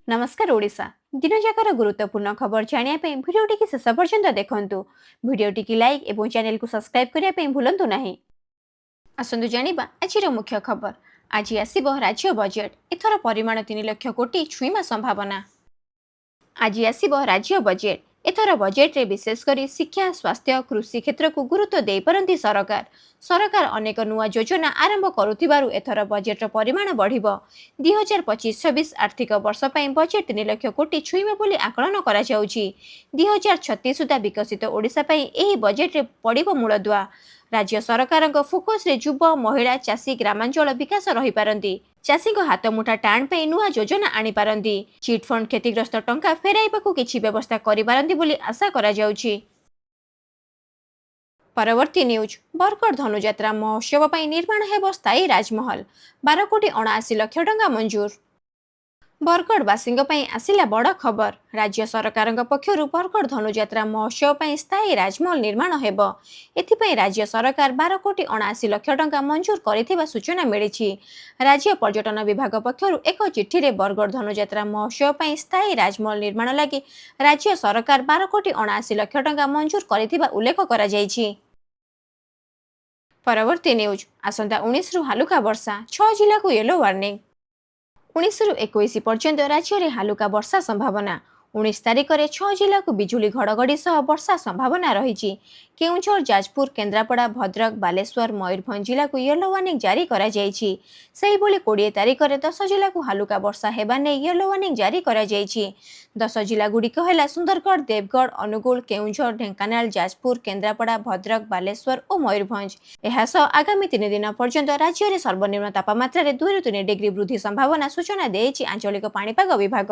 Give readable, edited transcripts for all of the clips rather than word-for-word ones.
ନମସ୍କାର ଓଡ଼ିଶା। ଦିନଯାକର ଗୁରୁତ୍ୱପୂର୍ଣ୍ଣ ଖବର ଜାଣିବା ପାଇଁ ଭିଡ଼ିଓଟିକି ଶେଷ ପର୍ଯ୍ୟନ୍ତ ଦେଖନ୍ତୁ। ଭିଡ଼ିଓଟିକି ଲାଇକ୍ ଏବଂ ଚ୍ୟାନେଲକୁ ସବସ୍କ୍ରାଇବ୍ କରିବା ପାଇଁ ଭୁଲନ୍ତୁ ନାହିଁ। ଆସନ୍ତୁ ଜାଣିବା ଆଜିର ମୁଖ୍ୟ ଖବର। ଆଜି ଆସିବ ରାଜ୍ୟ ବଜେଟ୍। ଏଥର ପରିମାଣ 3 ଲକ୍ଷ କୋଟି ଛୁଇଁବା ସମ୍ଭାବନା। ଆଜି ଆସିବ ରାଜ୍ୟ ବଜେଟ୍। ଏଥର ବଜେଟ୍ରେ ବିଶେଷ କରି ଶିକ୍ଷା, ସ୍ୱାସ୍ଥ୍ୟ, କୃଷି କ୍ଷେତ୍ରକୁ ଗୁରୁତ୍ୱ ଦେଇପାରନ୍ତି ସରକାର। ସରକାର ଅନେକ ନୂଆ ଯୋଜନା ଆରମ୍ଭ କରୁଥିବାରୁ ଏଥର ବଜେଟ୍ର ପରିମାଣ ବଢ଼ିବ। 2025-26 ଆର୍ଥିକ ବର୍ଷ ପାଇଁ ବଜେଟ୍ 3 ଲକ୍ଷ କୋଟି ଛୁଇଁବ ବୋଲି ଆକଳନ କରାଯାଉଛି। 2036 ସୁଦ୍ଧା ବିକଶିତ ଓଡ଼ିଶା ପାଇଁ ଏହି ବଜେଟ୍ରେ ପଡ଼ିବ ମୂଳଦୁଆ। ରାଜ୍ୟ ସରକାରଙ୍କ ଫୋକସରେ ଯୁବ, ମହିଳା, ଚାଷୀ, ଗ୍ରାମାଞ୍ଚଳ ବିକାଶ ରହିପାରନ୍ତି। ଚାଷୀଙ୍କ ହାତମୁଠା ଟାଣ ପାଇଁ ନୂଆ ଯୋଜନା ଆଣିପାରନ୍ତି। ଚିଟଫଣ୍ଡ କ୍ଷତିଗ୍ରସ୍ତ ଟଙ୍କା ଫେରାଇବାକୁ କିଛି ବ୍ୟବସ୍ଥା କରିପାରନ୍ତି ବୋଲି ଆଶା କରାଯାଉଛି। ପରବର୍ତ୍ତୀ ନ୍ୟୁଜ୍। ବରଗଡ଼ ଧନୁଯାତ୍ରା ମହୋତ୍ସବ ପାଇଁ ନିର୍ମାଣ ହେବ ସ୍ଥାୟୀ ରାଜମହଲ। 12 କୋଟି 79 ଲକ୍ଷ ଟଙ୍କା ମଞ୍ଜୁର। ବରଗଡ଼ବାସୀଙ୍କ ପାଇଁ ଆସିଲା ବଡ଼ ଖବର। ରାଜ୍ୟ ସରକାରଙ୍କ ପକ୍ଷରୁ ବରଗଡ଼ ଧନୁଯାତ୍ରା ମହୋତ୍ସବ ପାଇଁ ସ୍ଥାୟୀ ରାଜମହଲ ନିର୍ମାଣ ହେବ। ଏଥିପାଇଁ ରାଜ୍ୟ ସରକାର 12 କୋଟି 79 ଲକ୍ଷ ଟଙ୍କା ମଞ୍ଜୁର କରିଥିବା ସୂଚନା ମିଳିଛି। ରାଜ୍ୟ ପର୍ଯ୍ୟଟନ ବିଭାଗ ପକ୍ଷରୁ ଏକ ଚିଠିରେ ବରଗଡ଼ ଧନୁଯାତ୍ରା ମହୋତ୍ସବ ପାଇଁ ସ୍ଥାୟୀ ରାଜମହଲ ନିର୍ମାଣ ଲାଗି ରାଜ୍ୟ ସରକାର 12 କୋଟି 79 ଲକ୍ଷ ଟଙ୍କା ମଞ୍ଜୁର କରିଥିବା ଉଲ୍ଲେଖ କରାଯାଇଛି। ପରବର୍ତ୍ତୀ ନ୍ୟୁଜ୍। ଆସନ୍ତା 19ରୁ ହାଲୁକା ବର୍ଷା, ଛଅ ଜିଲ୍ଲାକୁ ୟେଲୋ ୱାର୍ଣ୍ଣିଂ। 19ରୁ 21 ପର୍ଯ୍ୟନ୍ତ ରାଜ୍ୟରେ ହାଲୁକା ବର୍ଷା ସମ୍ଭାବନା। 19 ତାରିଖରେ ଛଅ ଜିଲ୍ଲାକୁ ବିଜୁଳି ଘଡ଼ଘଡ଼ି ସହ ବର୍ଷା ସମ୍ଭାବନା ରହିଛି। କେଉଁଝର, ଯାଜପୁର, କେନ୍ଦ୍ରାପଡ଼ା, ଭଦ୍ରକ, ବାଲେଶ୍ୱର, ମୟୂରଭଞ୍ଜ ଜିଲ୍ଲାକୁ ୟେଲୋ ୱାର୍ଣ୍ଣିଂ ଜାରି କରାଯାଇଛି। ସେହିଭଳି 20 ତାରିଖରେ 10 ଜିଲ୍ଲାକୁ ହାଲୁକା ବର୍ଷା ହେବା ନେଇ ୟେଲୋ ୱାର୍ଣ୍ଣିଂ ଜାରି କରାଯାଇଛି। 10 ଜିଲ୍ଲାଗୁଡ଼ିକ ହେଲା ସୁନ୍ଦରଗଡ଼, ଦେବଗଡ଼, ଅନୁଗୁଳ, କେଉଁଝର, ଢେଙ୍କାନାଳ, ଯାଜପୁର, କେନ୍ଦ୍ରାପଡ଼ା, ଭଦ୍ରକ, ବାଲେଶ୍ୱର ଓ ମୟୂରଭଞ୍ଜ। ଏହାସହ ଆଗାମୀ 3 ଦିନ ପର୍ଯ୍ୟନ୍ତ ରାଜ୍ୟରେ ସର୍ବନିମ୍ନ ତାପମାତ୍ରାରେ 2ରୁ 3 ଡିଗ୍ରୀ ବୃଦ୍ଧି ସମ୍ଭାବନା ସୂଚନା ଦେଇଛି ଆଞ୍ଚଳିକ ପାଣିପାଗ ବିଭାଗ।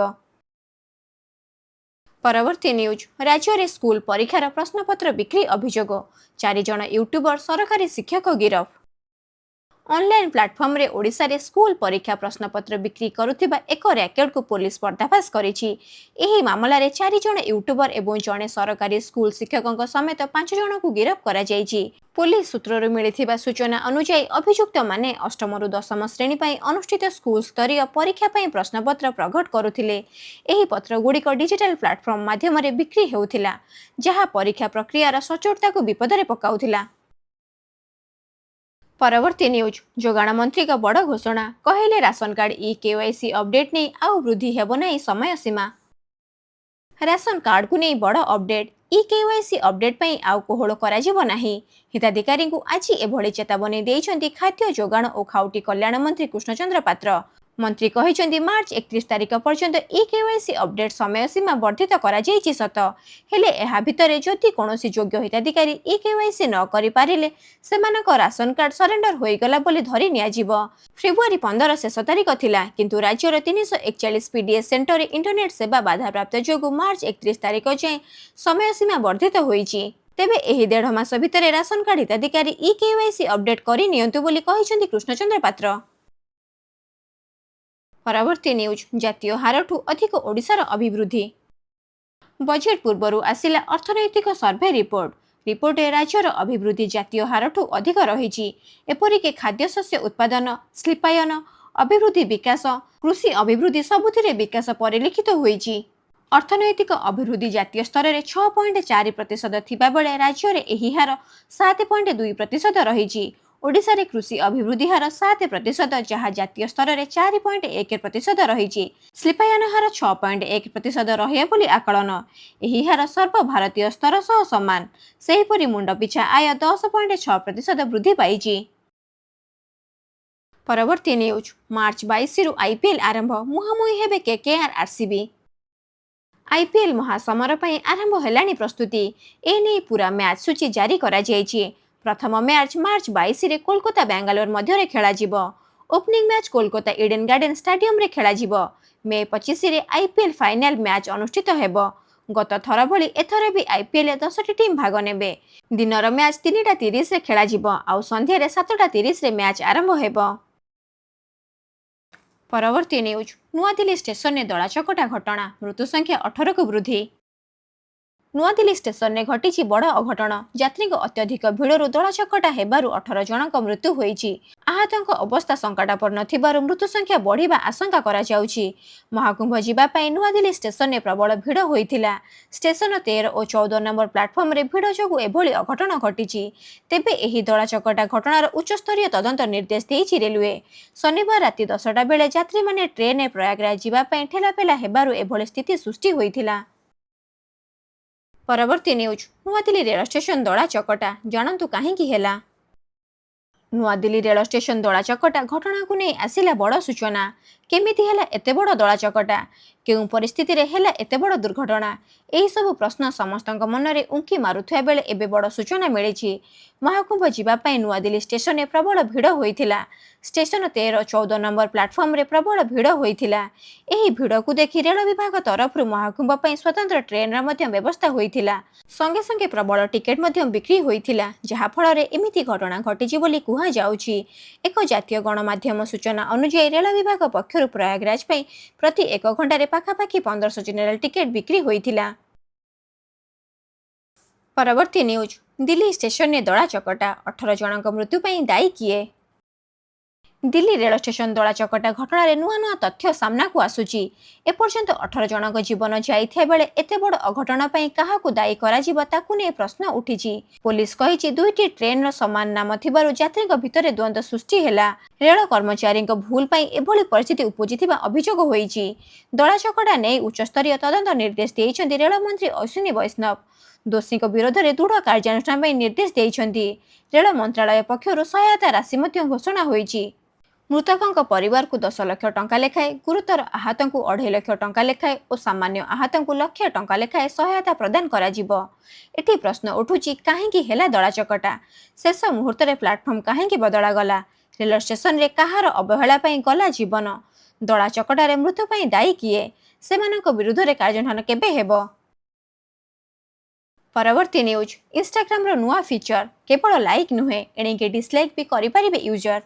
ପରବର୍ତ୍ତୀ ନ୍ୟୁଜ୍। ରାଜ୍ୟରେ ସ୍କୁଲ ପରୀକ୍ଷାର ପ୍ରଶ୍ନପତ୍ର ବିକ୍ରି ଅଭିଯୋଗ, ଚାରି ଜଣ ୟୁଟ୍ୟୁବର, ସରକାରୀ ଶିକ୍ଷକ ଗିରଫ। ଅନଲାଇନ୍ ପ୍ଲାଟଫର୍ମରେ ଓଡ଼ିଶାରେ ସ୍କୁଲ ପରୀକ୍ଷା ପ୍ରଶ୍ନପତ୍ର ବିକ୍ରି କରୁଥିବା ଏକ ର୍ୟାକେଟକୁ ପୋଲିସ ପର୍ଦ୍ଦାଫାଶ କରିଛି। ଏହି ମାମଲାରେ ଚାରି ଜଣ ୟୁଟ୍ୟୁବର ଏବଂ ଜଣେ ସରକାରୀ ସ୍କୁଲ ଶିକ୍ଷକଙ୍କ ସମେତ ପାଞ୍ଚ ଜଣଙ୍କୁ ଗିରଫ କରାଯାଇଛି। ପୋଲିସ ସୂତ୍ରରୁ ମିଳିଥିବା ସୂଚନା ଅନୁଯାୟୀ, ଅଭିଯୁକ୍ତମାନେ ଅଷ୍ଟମରୁ ଦଶମ ଶ୍ରେଣୀ ପାଇଁ ଅନୁଷ୍ଠିତ ସ୍କୁଲ ସ୍ତରୀୟ ପରୀକ୍ଷା ପାଇଁ ପ୍ରଶ୍ନପତ୍ର ପ୍ରଘଟ କରୁଥିଲେ। ଏହି ପତ୍ରଗୁଡ଼ିକ ଡିଜିଟାଲ ପ୍ଲାଟଫର୍ମ ମାଧ୍ୟମରେ ବିକ୍ରି ହେଉଥିଲା, ଯାହା ପରୀକ୍ଷା ପ୍ରକ୍ରିୟାର ସଚ୍ଚୋଟତାକୁ ବିପଦରେ ପକାଉଥିଲା। ପରବର୍ତ୍ତୀ ନ୍ୟୁଜ୍। ଯୋଗାଣ ମନ୍ତ୍ରୀଙ୍କ ବଡ଼ ଘୋଷଣା। କହିଲେ, ରାସନ କାର୍ଡ ଇ କେୱାଇସି ଅପଡେଟ୍ ନେଇ ଆଉ ବୃଦ୍ଧି ହେବ ନାହିଁ ସମୟ ସୀମା। ରାସନ କାର୍ଡକୁ ନେଇ ବଡ଼ ଅପଡେଟ୍। ଇ କେୱାଇସି ଅପଡେଟ୍ ପାଇଁ ଆଉ କୋହଳ କରାଯିବ ନାହିଁ। ହିତାଧିକାରୀଙ୍କୁ ଆଜି ଏଭଳି ଚେତାବନୀ ଦେଇଛନ୍ତି ଖାଦ୍ୟ ଯୋଗାଣ ଓ ଖାଉଟି କଲ୍ୟାଣ ମନ୍ତ୍ରୀ କୃଷ୍ଣଚନ୍ଦ୍ର ପାତ୍ର। ମନ୍ତ୍ରୀ କହିଛନ୍ତି, ମାର୍ଚ୍ଚ 31 ତାରିଖ ପର୍ଯ୍ୟନ୍ତ ଇ କେୱାଇସି ଅପଡେଟ୍ ସମୟ ସୀମା ବର୍ଦ୍ଧିତ କରାଯାଇଛି ସତ, ହେଲେ ଏହା ଭିତରେ ଯଦି କୌଣସି ଯୋଗ୍ୟ ହିତାଧିକାରୀ ଇ କେୱାଇସି ନ କରିପାରିଲେ, ସେମାନଙ୍କ ରାସନ କାର୍ଡ ସରେଣ୍ଡର ହୋଇଗଲା ବୋଲି ଧରି ନିଆଯିବ। ଫେବୃଆରୀ 15 ଶେଷ ତାରିଖ ଥିଲା, କିନ୍ତୁ ରାଜ୍ୟର 341 ପିଡିଏସ୍ ସେଣ୍ଟରରେ ଇଣ୍ଟରନେଟ୍ ସେବା ବାଧାପ୍ରାପ୍ତ ଯୋଗୁଁ ମାର୍ଚ୍ଚ 31 ତାରିଖ ଯାଏଁ ସମୟ ସୀମା ବର୍ଦ୍ଧିତ ହୋଇଛି। ତେବେ ଏହି ଦେଢ଼ ମାସ ଭିତରେ ରାସନ କାର୍ଡ ହିତାଧିକାରୀ ଇ କେୱାଇସି ଅପଡେଟ୍ କରି ନିଅନ୍ତୁ ବୋଲି କହିଛନ୍ତି କୃଷ୍ଣଚନ୍ଦ୍ର ପାତ୍ର। ପରବର୍ତ୍ତୀ ନ୍ୟୁଜ୍। ଜାତୀୟ ହାରଠୁ ଅଧିକ ଓଡ଼ିଶାର ଅଭିବୃଦ୍ଧି। ବଜେଟ୍ ପୂର୍ବରୁ ଆସିଲା ଅର୍ଥନୈତିକ ସର୍ଭେ ରିପୋର୍ଟ। ରିପୋର୍ଟରେ ରାଜ୍ୟର ଅଭିବୃଦ୍ଧି ଜାତୀୟ ହାରଠୁ ଅଧିକ ରହିଛି। ଏପରିକି ଖାଦ୍ୟଶସ୍ୟ ଉତ୍ପାଦନ, ଶିଳ୍ପାୟନ, ଅଭିବୃଦ୍ଧି ବିକାଶ, କୃଷି ଅଭିବୃଦ୍ଧି, ସବୁଥିରେ ବିକାଶ ପରିଲକ୍ଷିତ ହୋଇଛି। ଅର୍ଥନୈତିକ ଅଭିବୃଦ୍ଧି ଜାତୀୟ ସ୍ତରରେ 6.4% ଥିବାବେଳେ ରାଜ୍ୟରେ ଏହି ହାର 7.2% ରହିଛି। ଓଡ଼ିଶାରେ କୃଷି ଅଭିବୃଦ୍ଧି ହାର 7%, ଯାହା ଜାତୀୟ ସ୍ତରରେ 4.1% ରହିଛି। ଶିଳ୍ପାୟନ ହାର 6.1% ରହିବ ବୋଲି ଆକଳନ। ଏହି ହାର ସର୍ବଭାରତୀୟ ସ୍ତର ସହ ସମାନ। ସେହିପରି ମୁଣ୍ଡ ପିଛା ଆୟ 10.6% ବୃଦ୍ଧି ପାଇଛି। ପରବର୍ତ୍ତୀ ନ୍ୟୁଜ୍। ମାର୍ଚ୍ଚ 22ରୁ ଆଇପିଏଲ୍ ଆରମ୍ଭ, ମୁହାଁମୁହିଁ ହେବେ କେକେଆର୍, ଆରସିବି। ଆଇପିଏଲ୍ ମହାସମର ପାଇଁ ଆରମ୍ଭ ହେଲାଣି ପ୍ରସ୍ତୁତି। ଏନେଇ ପୁରା ମ୍ୟାଚ୍ ସୂଚୀ ଜାରି କରାଯାଇଛି। ପ୍ରଥମ ମ୍ୟାଚ୍ ମାର୍ଚ୍ଚ 22ରେ କୋଲକାତା ବାଙ୍ଗାଲୋର ମଧ୍ୟରେ ଖେଳାଯିବ। Opening match Kolkata Eden garden ଷ୍ଟାଡିୟମରେ ଖେଳାଯିବ। ମେ 25ରେ ଆଇପିଏଲ୍ ଫାଇନାଲ ମ୍ୟାଚ୍ ଅନୁଷ୍ଠିତ ହେବ। ଗତ ଥର ଭଳି ଏଥର ବି ଆଇପିଏଲ୍ରେ 10ଟି ଟିମ୍ ଭାଗ ନେବେ। ଦିନର ମ୍ୟାଚ୍ 3ଟା 30ରେ ଖେଳାଯିବ, ଆଉ ସନ୍ଧ୍ୟାରେ 7ଟା 30ରେ ମ୍ୟାଚ୍ ଆରମ୍ଭ ହେବ। ପରବର୍ତ୍ତୀ ନ୍ୟୁଜ୍। ନୂଆଦିଲ୍ଲୀ ଷ୍ଟେସନରେ ଦଳାଚକଟା ଘଟଣା, ମୃତ୍ୟୁ ସଂଖ୍ୟା 18କୁ ବୃଦ୍ଧି। ନୂଆଦିଲ୍ଲୀ ଷ୍ଟେସନରେ ଘଟିଛି ବଡ଼ ଅଘଟଣ। ଯାତ୍ରୀଙ୍କ ଅତ୍ୟଧିକ ଭିଡ଼ରୁ ଦଳାଚକଟା ହେବାରୁ 18 ଜଣଙ୍କ ମୃତ୍ୟୁ ହୋଇଛି। ଆହତଙ୍କ ଅବସ୍ଥା ସଙ୍କଟାପନ୍ନ ଥିବାରୁ ମୃତ୍ୟୁ ସଂଖ୍ୟା ବଢ଼ିବା ଆଶଙ୍କା କରାଯାଉଛି। ମହାକୁମ୍ଭ ଯିବା ପାଇଁ ନୂଆଦିଲ୍ଲୀ ଷ୍ଟେସନରେ ପ୍ରବଳ ଭିଡ଼ ହୋଇଥିଲା। ଷ୍ଟେସନ 13 ଓ 14 ନମ୍ବର ପ୍ଲାଟଫର୍ମରେ ଭିଡ଼ ଯୋଗୁଁ ଏଭଳି ଅଘଟଣ ଘଟିଛି। ତେବେ ଏହି ଦଳାଚକଟା ଘଟଣାର ଉଚ୍ଚସ୍ତରୀୟ ତଦନ୍ତ ନିର୍ଦ୍ଦେଶ ଦେଇଛି ରେଲୱେ। ଶନିବାର ରାତି 10ଟା ବେଳେ ଯାତ୍ରୀମାନେ ଟ୍ରେନରେ ପ୍ରୟାଗରାଜ ଯିବା ପାଇଁ ଠେଲାପେଲା ହେବାରୁ ଏଭଳି ସ୍ଥିତି ସୃଷ୍ଟି ହୋଇଥିଲା। ପରବର୍ତ୍ତୀ ନ୍ୟୁଜ୍, ନୂଆଦିଲ୍ଲୀ ରେଳ ଷ୍ଟେସନ ଦଳା ଚକଟା, ଜାଣନ୍ତୁ କାହିଁକି ହେଲା। ନୂଆଦିଲ୍ଲୀ ରେଳ ଷ୍ଟେସନ ଦଳାଚକଟା ଘଟଣାକୁ ନେଇ ଆସିଲା ବଡ଼ ସୂଚନା। କେମିତି ହେଲା ଏତେ ବଡ଼ ଦଳାଚକଟା? କେଉଁ ପରିସ୍ଥିତିରେ ହେଲା ଏତେ ବଡ଼ ଦୁର୍ଘଟଣା? ଏହିସବୁ ପ୍ରଶ୍ନ ସମସ୍ତଙ୍କ ମନରେ ଉଙ୍କି ମାରୁଥିବା ବେଳେ ଏବେ ବଡ଼ ସୂଚନା ମିଳିଛି। ମହାକୁମ୍ଭ ଯିବା ପାଇଁ ନୂଆଦିଲ୍ଲୀ ଷ୍ଟେସନରେ ପ୍ରବଳ ଭିଡ଼ ହୋଇଥିଲା। ଷ୍ଟେସନ 13, 14 ନମ୍ବର ପ୍ଲାଟଫର୍ମରେ ପ୍ରବଳ ଭିଡ଼ ହୋଇଥିଲା। ଏହି ଭିଡ଼କୁ ଦେଖି ରେଳ ବିଭାଗ ତରଫରୁ ମହାକୁମ୍ଭ ପାଇଁ ସ୍ୱତନ୍ତ୍ର ଟ୍ରେନର ମଧ୍ୟ ବ୍ୟବସ୍ଥା ହୋଇଥିଲା। ସଙ୍ଗେ ସଙ୍ଗେ ପ୍ରବଳ ଟିକେଟ ମଧ୍ୟ ବିକ୍ରି ହୋଇଥିଲା, ଯାହାଫଳରେ ଏମିତି ଘଟଣା ଘଟିଛି ବୋଲି କୁହାଯାଉଛି। ଏକ ଜାତୀୟ ଗଣମାଧ୍ୟମ ସୂଚନା ଅନୁଯାୟୀ, ରେଳ ବିଭାଗ ପକ୍ଷରୁ ପ୍ରୟାଗରାଜ ପାଇଁ ପ୍ରତି ଏକ ଘଣ୍ଟାରେ ପାଖାପାଖି 1500 ଜେନେରାଲ ଟିକେଟ ବିକ୍ରି ହୋଇଥିଲା। ପରବର୍ତ୍ତୀ ନ୍ୟୁଜ୍, ଦିଲ୍ଲୀ ଷ୍ଟେସନରେ ଦଳା ଚକଟା, 18 ଜଣଙ୍କ ମୃତ୍ୟୁ ପାଇଁ ଦାୟୀ କିଏ? ଦିଲ୍ଲୀ ରେଳ ଷ୍ଟେସନ ଦଳା ଚକଟା ଘଟଣାରେ ନୂଆ ନୂଆ ତଥ୍ୟ ସାମ୍ନାକୁ ଆସୁଛି। ଏପର୍ଯ୍ୟନ୍ତ 18 ଜଣଙ୍କ ଜୀବନ ଯାଇଥିବା ବେଳେ ଏତେ ବଡ଼ ଅଘଟଣ ପାଇଁ କାହାକୁ ଦାୟୀ କରାଯିବ, ତାକୁ ନେଇ ପ୍ରଶ୍ନ ଉଠିଛି। ପୋଲିସ କହିଛି, ଦୁଇଟି ଟ୍ରେନର ସମାନ ନାମ ଥିବାରୁ ଯାତ୍ରୀଙ୍କ ଭିତରେ ଦ୍ୱନ୍ଦ୍ୱ ସୃଷ୍ଟି ହେଲା। ରେଳ କର୍ମଚାରୀଙ୍କ ଭୁଲ ପାଇଁ ଏଭଳି ପରିସ୍ଥିତି ଉପୁଜିଥିବା ଅଭିଯୋଗ ହୋଇଛି। ଦଳାଚକଟା ନେଇ ଉଚ୍ଚସ୍ତରୀୟ ତଦନ୍ତ ନିର୍ଦ୍ଦେଶ ଦେଇଛନ୍ତି ରେଳମନ୍ତ୍ରୀ ଅଶ୍ୱିନୀ ବୈଷ୍ଣବ। ଦୋଷୀଙ୍କ ବିରୋଧରେ ଦୃଢ଼ କାର୍ଯ୍ୟାନୁଷ୍ଠାନ ପାଇଁ ନିର୍ଦ୍ଦେଶ ଦେଇଛନ୍ତି। ରେଳ ମନ୍ତ୍ରାଳୟ ପକ୍ଷରୁ ସହାୟତା ରାଶି ମଧ୍ୟ ଘୋଷଣା ହୋଇଛି। ମୃତକଙ୍କ ପରିବାରକୁ 10 ଲକ୍ଷ ଟଙ୍କା ଲେଖାଏଁ, ଗୁରୁତର ଆହତଙ୍କୁ 2.5 ଲକ୍ଷ ଟଙ୍କା ଲେଖାଏଁ ଓ ସାମାନ୍ୟ ଆହତଙ୍କୁ ଲକ୍ଷେ ଟଙ୍କା ଲେଖାଏଁ ସହାୟତା ପ୍ରଦାନ କରାଯିବ। ଏଠି ପ୍ରଶ୍ନ ଉଠୁଛି, କାହିଁକି ହେଲା ଦଳାଚକଟା? ଶେଷ ମୁହୂର୍ତ୍ତରେ ପ୍ଲାଟଫର୍ମ କାହିଁକି ବଦଳାଗଲା? ରେଳ ଷ୍ଟେସନରେ କାହାର ଅବହେଳା ପାଇଁ ଗଲା ଜୀବନ? ଦଳାଚକଟାରେ ମୃତ୍ୟୁ ପାଇଁ ଦାୟୀ କିଏ? ସେମାନଙ୍କ ବିରୁଦ୍ଧରେ କାର୍ଯ୍ୟାନୁଷ୍ଠାନ କେବେ ହେବ? ପରବର୍ତ୍ତୀ ନ୍ୟୁଜ୍, ଇନଷ୍ଟାଗ୍ରାମର ନୂଆ ଫିଚର, କେବଳ ଲାଇକ୍ ନୁହେଁ, ଏଣିକି ଡିସଲାଇକ୍ ବି କରିପାରିବେ ୟୁଜର।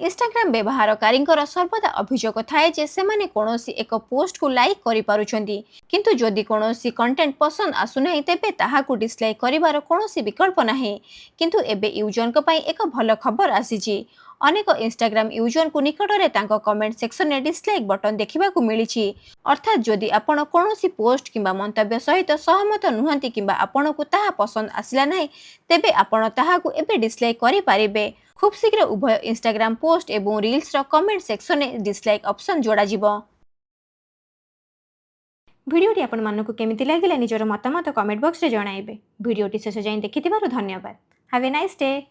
ଇନଷ୍ଟାଗ୍ରାମ ବ୍ୟବହାରକାରୀଙ୍କର ସର୍ବଦା ଅଭିଯୋଗ ଥାଏ ଯେ ସେମାନେ କୌଣସି ଏକ ପୋଷ୍ଟକୁ ଲାଇକ୍ କରିପାରୁଛନ୍ତି, କିନ୍ତୁ ଯଦି କୌଣସି କଣ୍ଟେଣ୍ଟ ପସନ୍ଦ ଆସୁନାହିଁ, ତେବେ ତାହାକୁ ଡିସଲାଇକ୍ କରିବାର କୌଣସି ବିକଳ୍ପ ନାହିଁ। କିନ୍ତୁ ଏବେ ୟୁଜରଙ୍କ ପାଇଁ ଏକ ଭଲ ଖବର ଆସିଛି। ଅନେକ ଇନଷ୍ଟାଗ୍ରାମ ୟୁଜରଙ୍କୁ ନିକଟରେ ତାଙ୍କ କମେଣ୍ଟ ସେକ୍ସନରେ ଡିସଲାଇକ୍ ବଟନ ଦେଖିବାକୁ ମିଳିଛି। ଅର୍ଥାତ୍ ଯଦି ଆପଣ କୌଣସି ପୋଷ୍ଟ କିମ୍ବା ମନ୍ତବ୍ୟ ସହିତ ସହମତ ନୁହନ୍ତି କିମ୍ବା ଆପଣଙ୍କୁ ତାହା ପସନ୍ଦ ଆସିଲା ନାହିଁ, ତେବେ ଆପଣ ତାହାକୁ ଏବେ ଡିସଲାଇକ୍ କରିପାରିବେ। ଖୁବ୍ ଶୀଘ୍ର ଉଭୟ ଇନଷ୍ଟାଗ୍ରାମ ପୋଷ୍ଟ ଏବଂ ରିଲ୍ସର କମେଣ୍ଟ ସେକ୍ସନରେ ଡିସଲାଇକ୍ ଅପସନ୍ ଯୋଡ଼ାଯିବ। ଭିଡ଼ିଓଟି ଆପଣମାନଙ୍କୁ କେମିତି ଲାଗିଲା, ନିଜର ମତାମତ କମେଣ୍ଟ ବକ୍ସରେ ଜଣାଇବେ। ଭିଡ଼ିଓଟି ଶେଷ ଯାଏଁ ଦେଖିଥିବାରୁ ଧନ୍ୟବାଦ। Have a nice day.